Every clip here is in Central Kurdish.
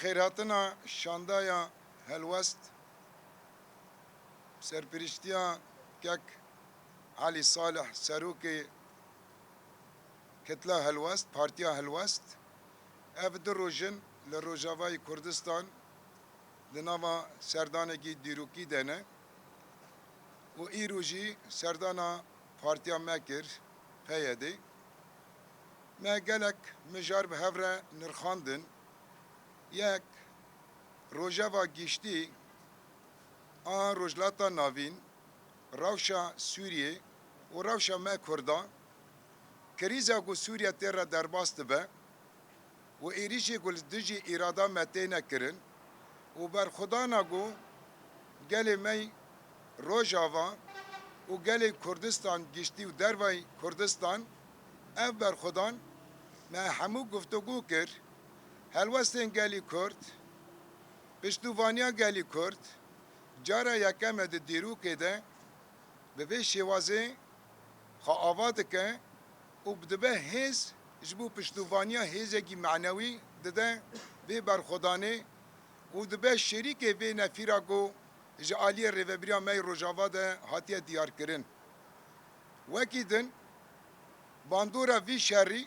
Bi xêrhatina şandaya Helwest bi serpiriştiya Kek Elî Salih Serokê Kitla Helwest, Partiya Helwest, ev du roj in li Rojavayê Kurdistan di nava serdanekî dîrokî de ne û îro jî serdana partiya me kir, PYD. Me gelek mijar bi hev re nirxandin. Yek, rojeva giştî a Rojhilata Navîn, rewşa Sûriyê û rewşa me Kurdan, krîza ku Sûriye tê re derbas dibe û êrîşê ku li dijî îrada me têne kirin û berxwedana ku gelê me Rojava û gelê Kurdistan giştî û dervayî Kurdistan ev berxwedan me hemû guftûgû kir, helwestên gelî Kurd, piştûvaniya gelî Kurd cara yekem e di dîrokê de bi vê şêwazê xwe ava dike û dibe hêz ji bo piştûvaniya hêzekî menewî dide vê berxwedanê û dibe şerîkê vê nefîra ku ji aliyê rêvebiriya me yê Rojava de hatiye diyarkirin. Wekî din, bandora vî şerî,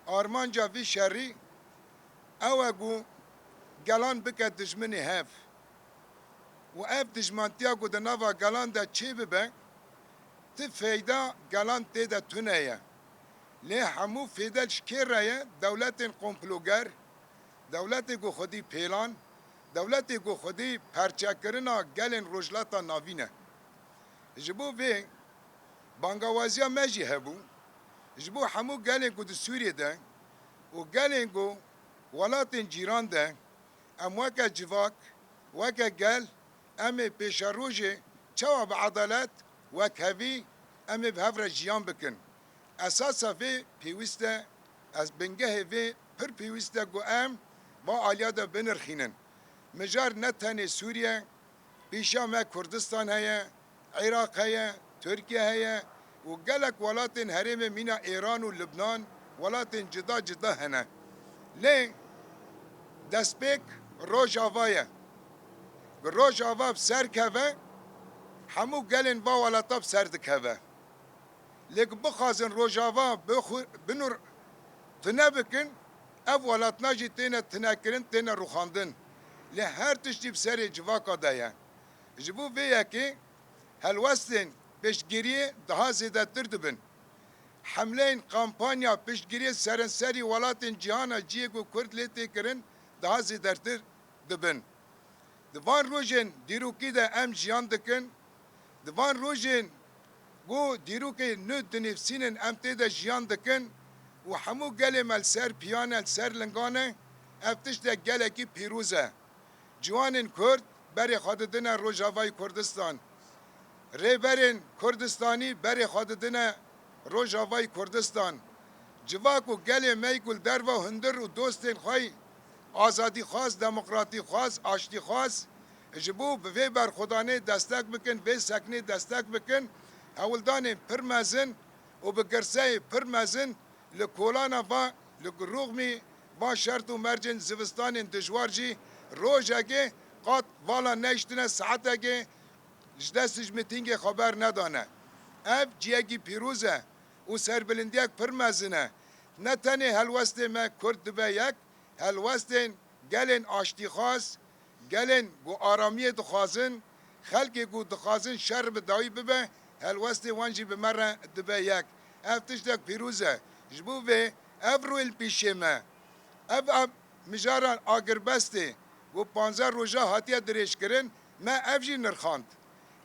armanca vî şerî ew e ku gelan bike dijminê hev û ev dijmantiya ku di nava gelan de çêbibe, ti feyda gelan tê de tune ye. Lê hemû fêde ji kê re ye, dewletên komploger, dewletê ku xwedî pêlan, dewletê ku xwedî perçekirina gelên Rojhilata Navîn e. Ji bo vê bangawaziya me jî hebû, ji bo hemû gelên ku di Sûriyê de û gelên ku welatên cîran de em weke civak, weke gel em ê pêşerojê çawa bi edalet, wekhevî em ê bi hev re jiyan bikin. Esasa vê pêwîst e, ez bingehê vê pir pêwîst e ku em va aliya de binirxînin. Mijar ne tenê Sûriye, Pêşiya me Kurdistan heye, Iraq heye, Tirkiye heye û gelek welatên herêmê mîna Îran û Libnan welatên cida cida hene. Lê destpêk Rojava ye. Bi Rojava bi ser keve hemû gelên va welata bi ser dikeve. Lê ku bixwazin Rojava binûr tune bikin ev welatna jî têne tunekirin, têne rûxandin. Lê her tiştî bi serê civaka de ye. Ji bo vê yekê helwestên piştgiriyê daha zêdetir dibin. Hemleyên kampanya piştgiriyê serenserî welatên cîhana cihê ku Kurd lê tê kirin daha zêdertir dibin. Di van rojên dîrokî de em jiyan dikin, di van rojên ku dîrokê nû dinivîsînin em tê de jiyan dikin û hemû gelê me li ser piyan e, li ser lingan e, ev tiştek gelekî pîroz e. Ciwanên Kurd berê xwe didine Rojavayê Kurdistan. Rêberên Kurdistanî berê xwe didine Rojavayê Kurdistan. Civak û gelê me yê ku li derve hundir û dostên xwe yê azadîxwaz, demokratîxwaz, aştîxwaz ji bo bi vê berxwedanê destek bikin, vê seknê destek bikin, hewldanên pir mezin û bi girseyê pir mezin li kolana va li ruxmî van şert û mercên zivistanên dijwar jî rojekê qat vala nehiştine saetekê ji dest ji mitîngê xwe ber nedane. Ev ciyekî pîroz e û serbilindiyek pir mezin e. Ne tenê helwestê me Kurd dibe yek, helwestên gelên aştîxwaz, gelên ku aramiyê dixwazin, xelkê ku dixwazin şer bi dawî bibe, helwestê wan jî bi me re dibe yek. Ev tiştek pîroz e. Ji bo vê ev rûyê li pîşê me. Ev mijara agirbestê ku panzdeh roja hatiye dirêjkirin, me ev jî nirxand.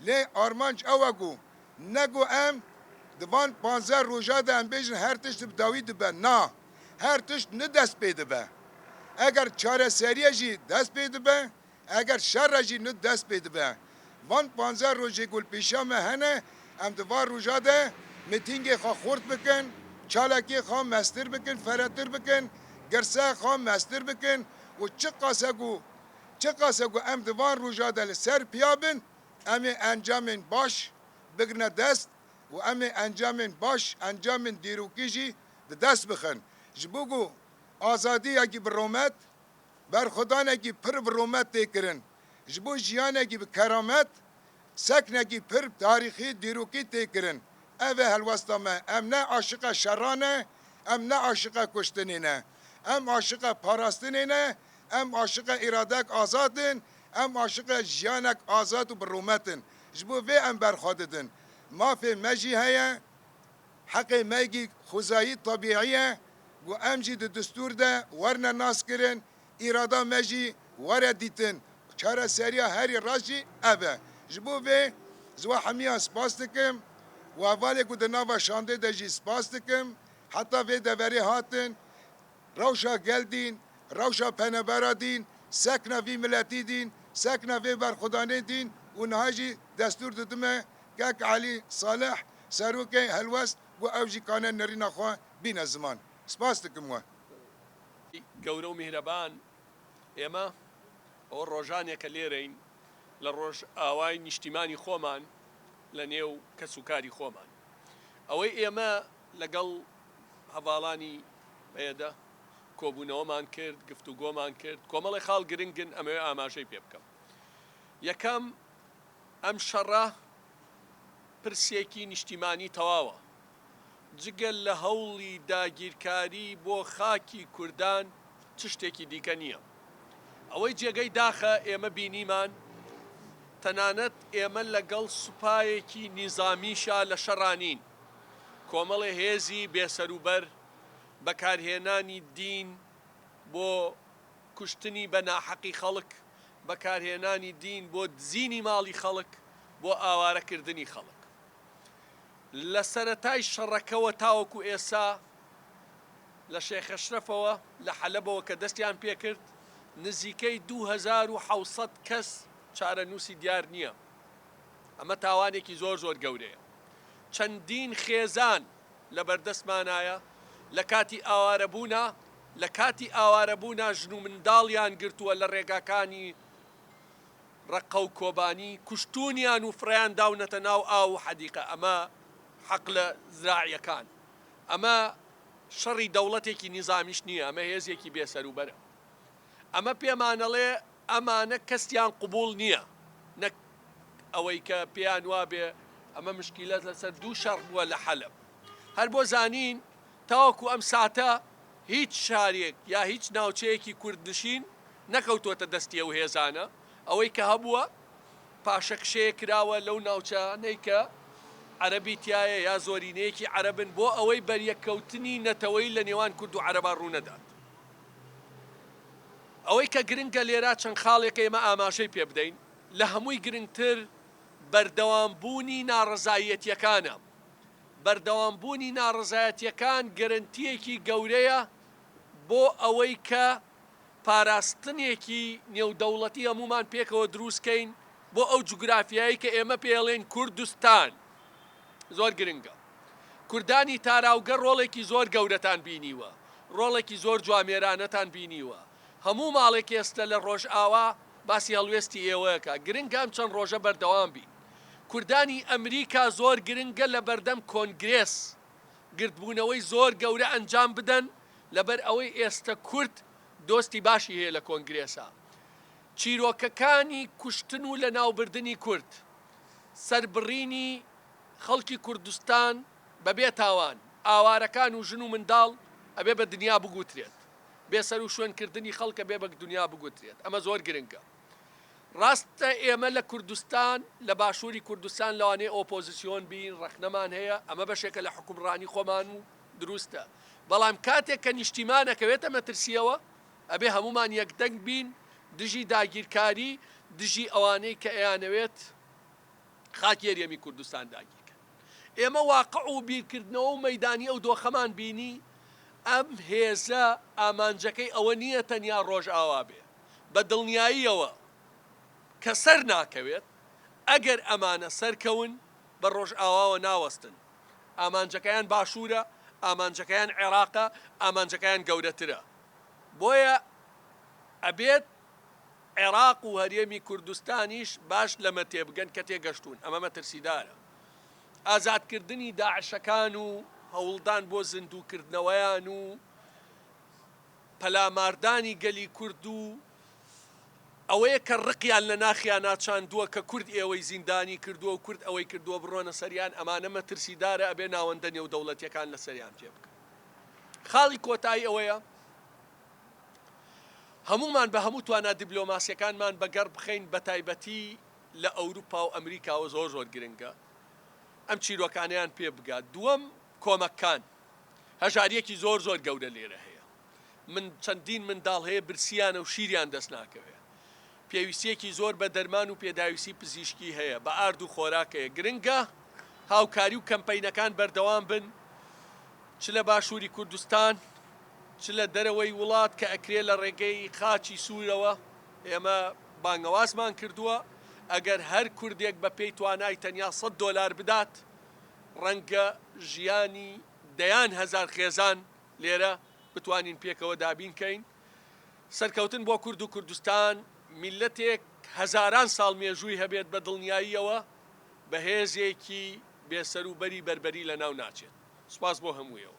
Lê armanc ew e ku ne ku em di van panzdeh roja de em bêjin her tişt bi dawî dibe, na, her tişt ni dest pê dibe. Eger çareseriye jî dest pê dibe, eger şer e jî ni dest pê dibe. Van panzdeh rojê ku li pêşiya me hene, em di van roja de mitîngê xwe xurt bikin, çalakiyê xwe meztir bikin, feretir bikin, girseya xwe meztir bikin û çiqas e ku çiqas e ku em di van roja de li ser piya bin, em ê encamên baş bigirine dest û em ê encamên baş, encamên dîrokî jî bi dest bixin. Ji bo ku azadiyekî bi romet. Berxwedanekî pir bi rûmet tê kirin. Ji bo jiyanekî bi keramet seknekî pir tarîxî, dîrokî tê kirin. Ev e helwesta me. Em ne aşiqe şeran e, em ne aşiqe kuştinê ne. Em aşiqe parastinê ne, em aşiqe îradek azad in, em aşiqe jiyanek azad û bi rûmet in. Ji bo vê em berxwe didin. Mafê me jî heye, heqê me yekî xwezayî, tebîî ye ku em jî di destûr de werine naskirin, îrada me jî were dîtin. Çareseriya herî rast jî ev e. Ji bo vê ji we hemiyan spas dikim û hevalê ku di nava şandê de jî spas dikim. Heta vê deverê hatin, rewşa gel dîn, rewşa penebera dîn, sekna vî miletî dîn, sekna vê berxwedanê dîn û niha jî destûr didime Kek Elî Salih, Serokê Helwest ku ew jî kane nêrîna xwe bîne ziman. Spas dikim we. گەورە و میهرەبان ئێمە ئەوە ڕۆژانێکە لێرەین لە ڕۆژئاوای نیشتیمانی خۆمان لە نێو کەس و کاری خۆمان ئەوەی ئێمە لەگەڵ هەڤاڵانی پەیەدە کۆبوونەوەمان کرد گفتوگۆمان کرد کۆمەڵی خاڵ گرنگن ئەمەوێ ئاماژەی پێ بکەم یەکەم ئەم شەڕە پرسێکی نیشتیمانی تەواوە جگە لە هەوڵی داگیرکاری بۆ خاکی کوردان چ شتێکی دیکە نییە. ئەوەی جێگەی داخە ئێمە بینیمان تەنانەت ئێمە لەگەڵ سوپایەکی نیزامیشا لە شەڕا نین. کۆمەڵێ هێزی بێسەروبەر، بەکارهێنانی دین بۆ کوشتنی بە ناحەقی خەڵک، بەکارهێنانی دین بۆ دزینی ماڵی خەڵک، بۆ ئاوارەکردنی خەڵک. لە سەرەتای شەڕەکەوە تاوەکو ئێستا لە شێخ ئەشرەفەوە لە حەلەبەوە کە دەستیان پێکرد نزیکەی 2700 کەس چارەنووسی دیار نییە. ئەمە تاوانێکی زۆر زۆر گەورەیە. چەندین خێزان لە بەردەستمانایە لە کاتی ئاوارەبوونا لە کاتی ئاوارەبوونا ژن و منداڵیان گرتووە لە ڕێگاکانی ڕەققە و کۆبانی کوشتوونیان و فڕێیان داونەتە ناو ئاو و حەدیقە ئەمە حەقلە زراعیەکان ئەمە شەڕی دەوڵەتێکی نیزامیش نییە ئەمە هێزێکی بێ سەروبەرە ئەمە پێمانەڵێ ئەمانە کەسیان قبوڵ نییە نەک ئەوەی کە پێیان وابێ ئەمە مشکیلە لەسەر دوو شەڕ بووە لە حەلەب هەر بۆ زانین تاوەکو ئەم ساتە هیچ شارێک یا هیچ ناوچەیەکی کوردنشین نەکەوتووەتە دەستی ئەو هێزانە، ئەوەی کە هەبووە پاشەکشەیەک کراوە لەو ناوچانەی کە عەرەبی تیایە یا زۆرینەیەکی عەرەبن بۆ ئەوەی بەریەککەوتنی نەتەوەیی لە نێوان کورد و عەرەبا ڕوونەدات. ئەوەی کە گرنگە لێرە چەند خاڵێکە ئێمە ئاماژەی پێ بدەین، لە هەمووی گرنگتر بەردەوامبوونی ناڕەزاییەتییەکانە. بەردەوامبوونی ناڕەزایەتییەکان گەرەنتییەکی گەورەیە بۆ ئەوەی کە پاراستنێکی نێودەوڵەتی هەموومان پێکەوە دروست کەین بۆ ئەو جوگرافیایەی کە ئێمە پێی ئەڵێین کوردستان. زۆر گرنگە. کوردانی تاراوگە ڕۆڵێکی زۆر گەورەتان بینیوە، ڕۆڵێکی زۆر جوامێرانەتان بینیوە. هەموو ماڵێک ئێستە لە ڕۆژئاوا باسی هەڵوێستی ئێوەکا. گرنگە ئەم چەند ڕۆژە بەردەوام بین. کوردانی ئەمریکا زۆر گرنگە لە بەردەم کۆنگرێس گردبوونەوەی زۆر گەورە ئەنجام بدەن لەبەر ئەوەی ئێستە کورد دۆستی باشی هەیە لە کۆنگرێسا. چیرۆکەکانی کوشتن و لەناوبردنی کورد، سەربڕینی خەڵکی کوردستان بە بێ تاوان، ئاوارەکان و ژن و منداڵ ئەبێ بە دنیا بگوترێت. بێ سەروشوێن کردنی خەڵک ئەبێ بە دنیا بگوترێت. ئەمە زۆر گرنگە. ڕاستە ئێمە لە کوردستان، لە باشووری کوردستان لەوانەیە ئۆپۆزسیۆن بین، ڕەخنەمان هەیە، ئەمە بەشێکە لە حوکمڕانی خۆمان و دروستە، بەڵام کاتێک کە نیشتیمان ئەکەوێتە مەترسییەوە، ئەبێ هەموومان یەکدەنگ بین دژی داگیرکاری، دژی ئەوانەی کە ئەیانەوێت خاکی هەرێمی کوردستان داگیرکەن. ئێمە واقع و بیرکردنەوە و مەیدانی ئەو دۆخەمان بینی، ئەم هێزە ئامانجەکەی ئەوە نییە تەنیا ڕۆژئاوا بێ، بە دڵنیاییەوە کە سەر ناکەوێت، ئەگەر ئەمانە سەرکەون بە ڕۆژئاواوە ناوەستن، ئامانجەکەیان باشوورە، ئامانجەکەیان عێراقە، ئامانجەکەیان گەورەترە، بۆیە ئەبێت عێراق و هەرێمی کوردستانیش باش لەمە تێبگەن کە تێگەشتوون ئەمە مەترسیدارە. ئازادکردنی داعشەکان و هەوڵدان بۆ زیندووکردنەوەیان و پەلاماردانی گەلی کورد و. ئەوەیە کە ڕقیان لە ناخیانا چاندووە کە کورد ئێوەی زیندانی کردووە و کورد ئەوەی کردووە بڕۆنە سەریان، ئەمانە مەترسیدارە ئەبێ ناوەندە نێودەوڵەتیەکان لەسەریان پێ بکەن. خاڵی کۆتایی ئەوەیە هەموومان بە هەموو توانا دیبلۆماسیەکانمان بەگەڕ بخەین بەتایبەتی لە ئەوروپا و ئەمریکاوە زۆر زۆر گرنگە ئەم چیرۆکانەیان پێ بگات. دووەم کۆمەککان هەژاریەکی زۆر زۆر گەورە لێرە هەیە من چەندین منداڵ هەیە برسیانە و شیریان دەست ناکەوێ پێویستیەکی زۆر بە دەرمان و پێداویستی پزیشکی هەیە بە ئارد و خۆراک هەیە گرنگە هاوکاری و کەمپەینەکان بەردەوام بن چ لە باشوری کوردستان چ لە دەرەوەی وڵات کە ئەکرێ لە ڕێگەی خاچی سوورەوە ئێمە بانگەوازمان کردووە ئەگەر هەر کوردێک بە پێی توانای تەنیا سەد دۆلار بدات ڕەنگە ژیانی دەیان هەزار خێزان لێرە بتوانین پێکەوە دابین کەین. سەرکەوتن بۆ کورد و کوردستان، میللەتێک هەزاران ساڵ مێژووی هەبێت بە دڵنیاییەوە بە هێزێکی بێ سەروبەری بەربەری لەناو ناچێت. سوپاس بۆ هەموویەوە.